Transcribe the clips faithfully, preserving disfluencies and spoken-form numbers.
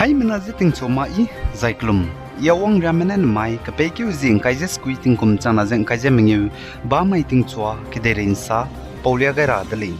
Aimena ze tingchua ma i, zai kelum. Yawang riame ne nemai, kepeikeu zie ngkai ze sekui tingkum changna ze ngkai ze mengeu, ba mai tingchua, kedeirei nsa, paulia gai ra de lei.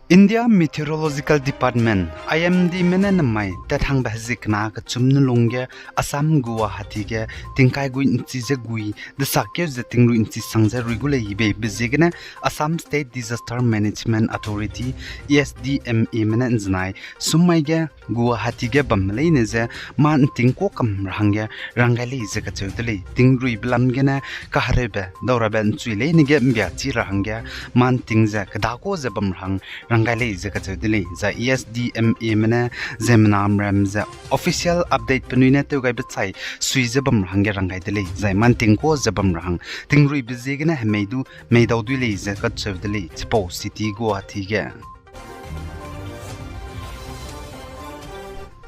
India Meteorological Department, I M D me ne nemai, tat hangbe hezie kena kechum ne lungge, Assam Guwahati ge, tingkai gui nchi ze gui, desakkeu ze tingrui nchi sang ze rui gu lei yibe, be ziegene Assam State Disaster Management Authority, A S D M A me ne nzenai, summai ge, Guwahati ge bamme leine ze, mâ ntingkuâ kam ra hangge, rang gai lei ze kacheu de lei, tingrui belam gene, kahereube, daurabe nchui leine ge mbiachi ra hangge, mâ nting ze, kedakua ze bam ra hang, rang gai lei ze kacheu de lei, zai A S D M A me ne, ziemmena mram ze, official update penui ne tew gaibe chai, sui ze bam ra hangge rang gai de lei, zai mâ ntingkuâ ze bam ra hang, tingruibe ziegene hemei du, meidau dui lei ze kacheu de lei, chipau city Guwahati ge.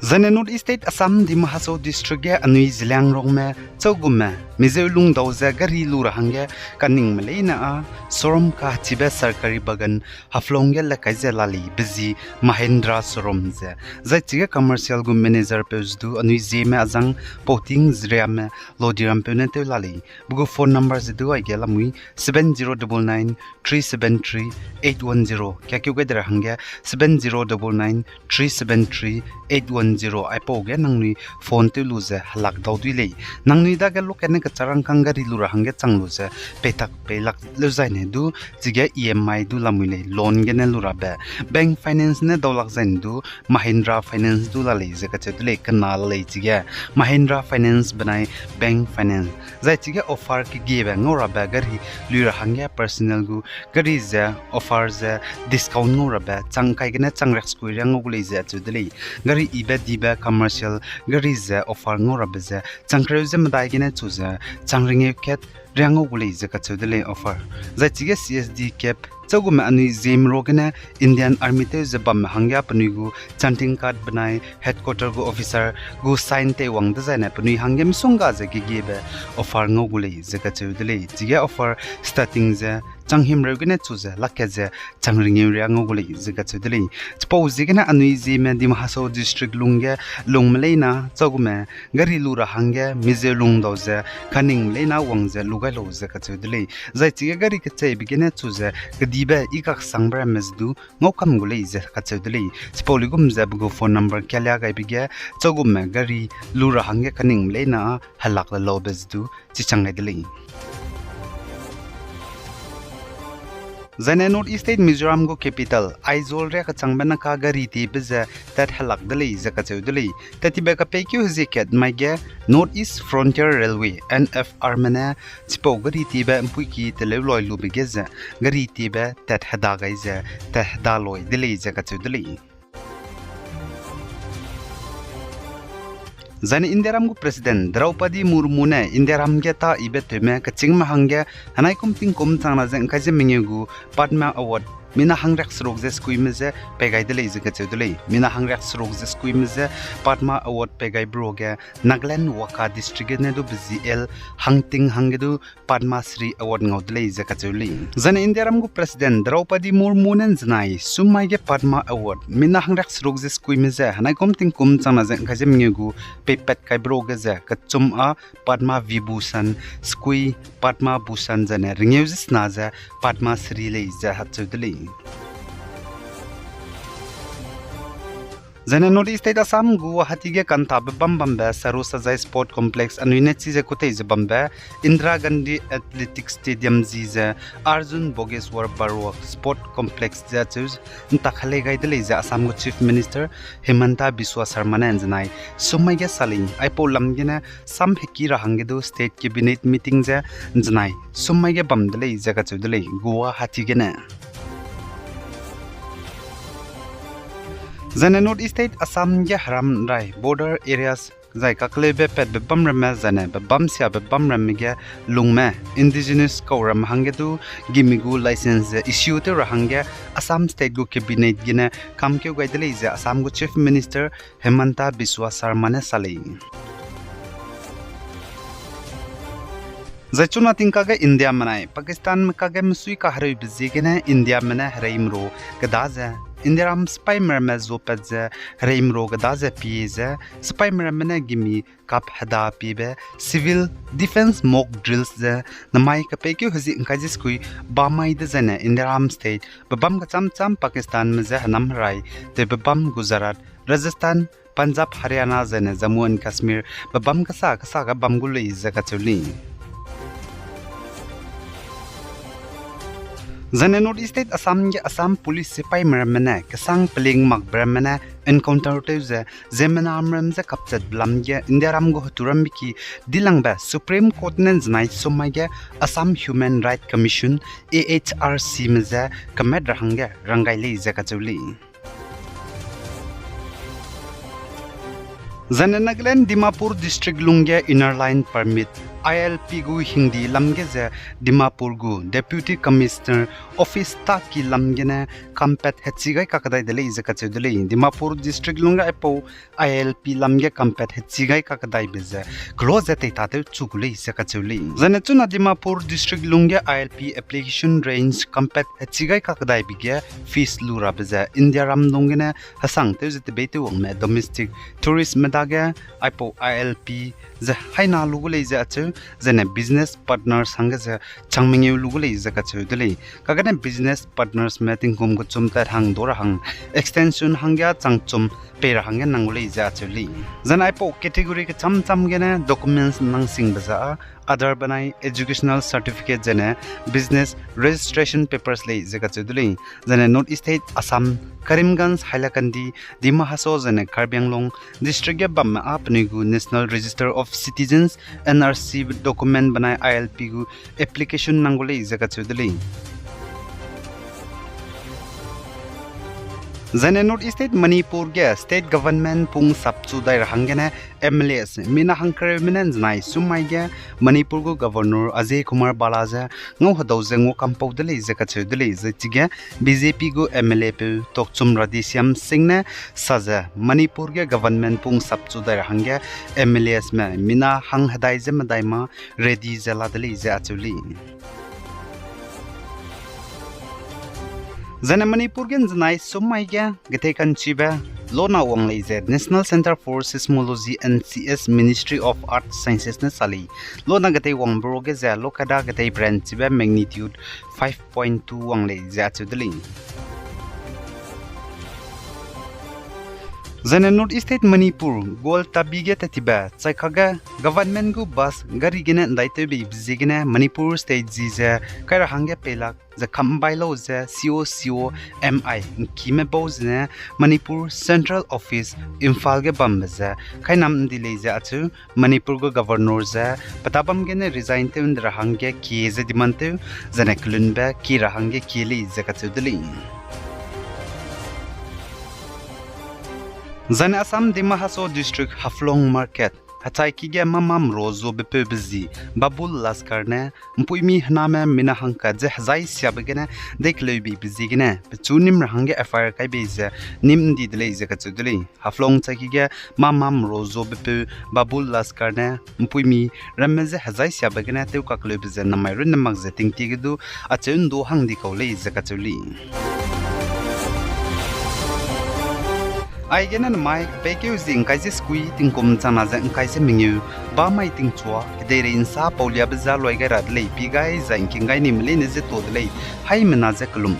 Zaine North East State Assam Dima Hasao District ge anui Zeliangrongme, chaugume, mizeu lungdau ze gari lu ra hangge, kaningme leine â, showroom kachibe sarkari bagan, Haflong ge le kai ze la lei be zi Mahindra showroom ze. Zai chige commercial gu manager peu ze du anui Zeme azang Pouting Zeriame Lodirampeu ne tew la lei. Be gu phone number ze du aige lamui seven zero double nine three seven three eight one zero. Kiakeu gai de ra hangge seven zero double nine three seven three eight one zero aipau ge nangnui phone tew lu ze helak dau dui lei. Nangnui dage lokene kecharangkâng gari lu ra hangge chang lu ze peitak peilak leu zaine du, chige E M I du lamui lei, loan gene lu rabe. Bank finance ne daulak zaine du, Mahindra Finance du la lei ze kacheu de lei, kena la lei chige. Mahindra Finance benai bank finance. Zai chige offer kegiebe ngau rabe gari lui ra hangge personal gu gari ze offer ze discount ngau rabe chang kai gene chang riak sekui riak ngau gu lei ze acheu de lei. Gari ibe dibe commercial gari ze offer ngau rabe ze chang kereu ze medai gene chu ze chang ringeu kat riak ngau gu lei ze kacheu de lei offer. Zai chige C S D cap chaugume anui Zeme ro gene Indian Army tew ze bamme hangge penui gu chanting card benai headquarter gu officer gu sign teiwang dezaine penui hangge misongga ze kegiebe offer ngau gu lei ze kacheu de lei. Chige offer starting ze chang himreu gene chu ze lakkat ze chang ringeu riak ngau gu lei ze kacheu de lei. Chipau ziegene anui Zeme Dima Hasao District lungge lungme leina chaugume gari lu ra hangge mizeu lungdau ze kaningme leina wang ze lu gai lau ze kacheu de lei. Zai chige gari kecheibe gene chu ze kedibe i kaksangbe ramme ze du ngau kam gu lei ze kacheu de lei. Chipau luigum ze be gu phone number kalia gaibe ge chaugume gari lu ra hangge kaningme leina helak le laube ze du chichang gai de lei. Zaine North East State Mizoram gu capital Aizawl ria kachangbe naka gari tiebe ze tat helak de lei ze kacheu de lei. Tat tibe kapeikeu hezie kat mai ge North East Frontier Railway, N F R me ne chipau gari tiebe mpuiki teleu loi lube ge ze gari tiebe tat heda gai ze tat heda loi de lei ze kacheu de lei. Zaine Indiaram gu President Draupadi Murmu ne Indiaram ge ta ibe tewme kechîngme hangge henaikum tingkum changna ze ngkai ze mengeu gu Padma Award mina hangriak seruk ze sekuime je pei gai de lei ze kacheu de lei. Mina hangriak seruk ze sekuime je Padma Award pei gai bro ge Nagaland Wokha District gene du bezi el hangting hangge du Padma Shri Award ngau de lei ze kacheu lei. Zaine Indiaram gu President Draupadi Murmu ne nzenai sumai ge Padma Award mina hangriak seruk ze sekuime je henaikum tingkum changna ze ngkai ze mengeu gu peipat kai bro ge ze kechum â Padma Vibhushan, sekui Padma Bhushan zaine rengeu ze sena ze Padma Shri lei ze hacheu de lei. Zaine North East State Assam Guwahati ge kantabe bam bambe Sarusajai Sport Complex anui ne chi ze kutei ze bambe Indira Gandhi Athletic Stadium zi ze Arjun Bageshwar Baruah Sport Complex ze acheu ntak helei gai de lei ze Assam gu Chief Minister Himanta Biswa Sarma ne nzenai sumai ge sa lei. Aipau lam gene sam heki ra hangge du State Cabinet meeting ze nzenai sumai ge bam de lei ze kacheu de lei Guwahati gene. Zaine North East State Assam ge heram rai border areas zai kakleube patbe bam ramme zaine bebam siabe bam ramme ge lungme indigenous kau ramme hangge du gimi gu license ze issue tew ra hangge Assam State gu Cabinet gene kamkeu gai de lei ze Assam gu Chief Minister Himanta Biswa Sarma ne sa lei. Zai chuna tingkage Indiame nai Pakistanme kage mesui kahereube ziegene Indiame ne hereimro keda ze, Indiaram sipaime ramme zuapat ze hereimro keda ze pie ze, sipaime ramme ne gimi kap heda piebe civil defence mock drills ze namai kepeikeu hezi ngkai ze sekui bamai dezaine Indiaram state bebâm kechâm châm Pakistanme je henam herai tewbe bâm Gujarat, Rajasthan, Punjab, Haryana zaine Jammu and Kashmirbe bâm kesa kesa ge bam gu lei ze kacheu lei. Zaine North East State Assam ge Assam Police sipaime ramme ne kesang peling makbe ramme ne encounter tew ze, ziemmena ram ze kapchatbe lam ge Indiaram gu heturambe ki dilangbe Supreme Court ne nzenai summai ge Assam Human Rights Commission, A H R Cme je kemat ra hangge rang gai lei ze kacheu lei. Zaine Nagaland Dimapur District lungge Inner Line Permit, I L P gu hingdi lam ge ze Dimapur gu Deputy Commissioner Office taki lam gene kampat hechi gai kakdai de lei ze kacheu de lei. Dimapur District lungge aipau I L P lam ge kampat hechi gai kakdaibe ze kelo ze teitatew chu gu lei ze kacheu lei. Zaine chuna Dimapur District lungge I L P application range kampat hechi gai kakdaibe ge fees lu rabe ze Indiaram lung gene hesangtew ze tebeitew wangme domestic touristme dage aipau I L P ze haina lu gu lei ze acheu, zaine business partners hangge ze chang mengeu lu gu lei ze kacheu de lei. Kagene business partnersme tingkum kechum tat hang du ra hang extension hangge chang chum pei ra hangge nang gu lei ze acheu lei. Zaine aipau category kechâm châm gene documents nang singbe ze Aadhaar benai educational certificate zaine business registration papers lei ze kacheu de lei. Zaine North East State Assam, Karimganj, Hailakandi, Dima Hasao zaine Karbi Anglong District ge bamme â penui gu National Register of Citizens, N R C document benai I L P gu application nang gu lei ze kacheu de lei. Zaine North East State Manipur ge state government pung sapchu dai ra hanggene M L As mina hangkereume ne nzenai summai ge Manipur gu Governor Ajay Kumar Bhalla ze ngau hedau ze nguakampau de lei ze kacheu de lei. Zai chige B J P gu M L A peu Tokchum Radheshyam Singh ne sa ze Manipur ge government pung sapchu dai ra hangge M L Asme mina hang hedai ze medai mâ ready ze la de lei ze acheu lei. Zaine Manipur ge nzenai summai ge getei kanchibe lona wang lei ze National Centre for Seismology, N C S, Ministry of Earth Sciences ne sa lei. Lona getei wangbe ruage ze lokada getei peranchibe magnitude five point two wang lei ze acheu de lei. Zaine North East State Manipur, Gwal Tabi ge tetibe chaikage government gu bus gari gene ndaitewbeibe ziegene Manipur State ji ze kai ra hangge peilak ze kambai lau ze C O C O M I ngkime bau zene Manipur Central Office Imphal ge bambe ze kainam ndi lei ze acheu. Manipur gu Governor ze petabam gene resign tew nde ra hangge kie ze demand tew, zaine kelunbe kie ra hangge kie lei ze kacheu de lei. Zaine Assam Dima Hasao District Haflong Market hechai ki ge mamam ro zuabe peube zi Babul Laskar ne mpuimi hename mina hangkat ze hezai siabe gene deikeleubeibe ziegene pechu nim ra hangge F I R kai bei ze nim ndi de lei ze kacheu de lei. Haflong chai ki ge mamam ro zuabe peu Babul Laskar ne mpuimi ramme ze hezai siabe gene tewkakleube ze namai runne mak ze tingtie ge du acheu ndu hang di kau lei ze kacheu lei. Aigene namai kepeikeu zi ngkai ze sekui tingkum changna ze ngkai ze mengeu bamai tingchua kedeirei nsa pauliabe ze loi gai ra de lei, pi gai zai ngking gai nime leine ze tuâ de lei, haimena ze kelum.